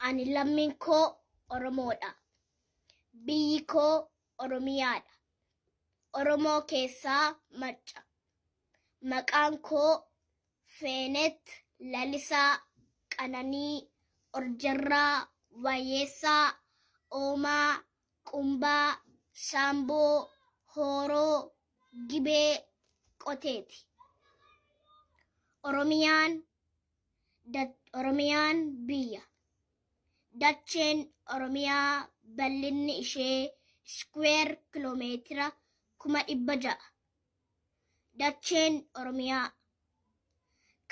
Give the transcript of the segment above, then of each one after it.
Ani lammiin koo Oromoodha. Biyyi koo Oromiyaadha. Oromoo keessaa Macca. Maqaan koo Feenet Lalisaa Qananii Orjarraa Wayyeessaa Oomaa Qumbaa Saamboo Hooroo Gibee Qoteeti. Oromiyaan Oromiyaan biyya. Dacheen Oromiyaa bal'inni ishee iskuweer kiloomeetira 600,000. Dacheen Oromiyaa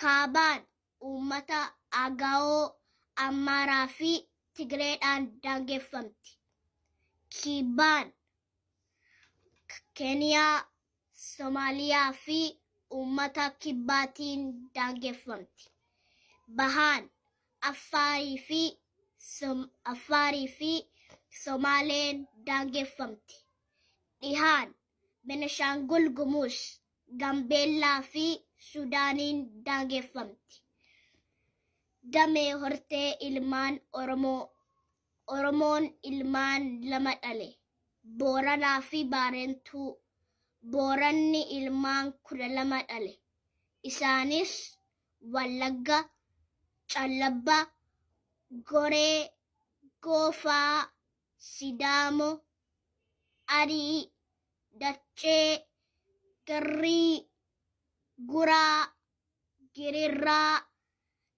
kaabaan uummata Agaawoo, Amaaraa fi Tigireedhaan daangeffamti. Kibbaan Keeniyaa, Somaaliyaa fi uummata Kibbaatiin daangeffamti. Bahaan Affaarii fi Affaarii fi Somaaleen daangeffamti. Dhihaan Benishaangul Gumuz, Gambeellaa fi Sudaaniin daangeffamti. Damee hortee ilmaan Oromoo. Oromoon ilmaan lama dhale. Booranaa fi Baarentuu. Booranni ilmaan 12 dhale. Isaanis Wallagga, Callabba, Goree, Goofaa, Sidaamo, Arii, Daccee, Garrii, Guraa, Girirraa,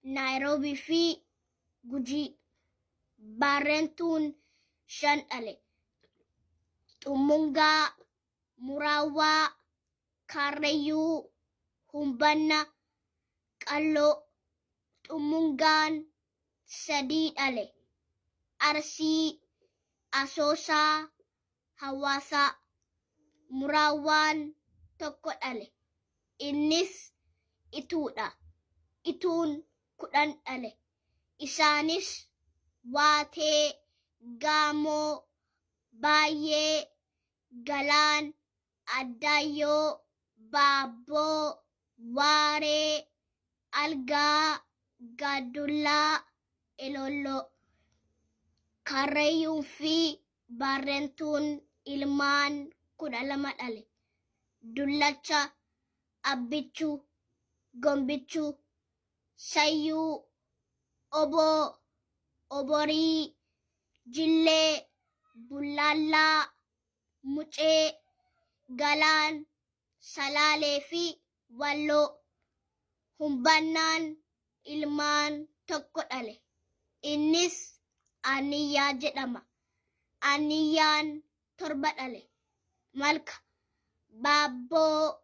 Naayiroobii fi Gujii. Baarrentuun shan dhale. Xummungaa, Muraawwaa, Kaarrayyuu, Humbanna, Qalloo. Xummungaan sadii dhale. Arsii, Asoosaa, Hawaasaa. Muraawwaan tokko dhale. Innis Ituudha. Ituun 10 dhale. Isaanis Waatee, Gaamoo, Baayyee, Galaan, Addaayyoo, Baabboo, Waaree, Algaa, Gaaddullaa, Eloolloo. Karrayyuun fi Baarrentuun ilmaan 12 dhale. Dullacha, Abbichu, Gombichu, Sayyuu, Oboo, Oborii, Jillee, Bullaallaa, Mucee, Galaan, Salaalee fi Walloo. Humbannaan ilmaan tokko dhale. Innis Aaniyyaa jedhama. Aaniyyaan torba dhale. Malka, Baabboo,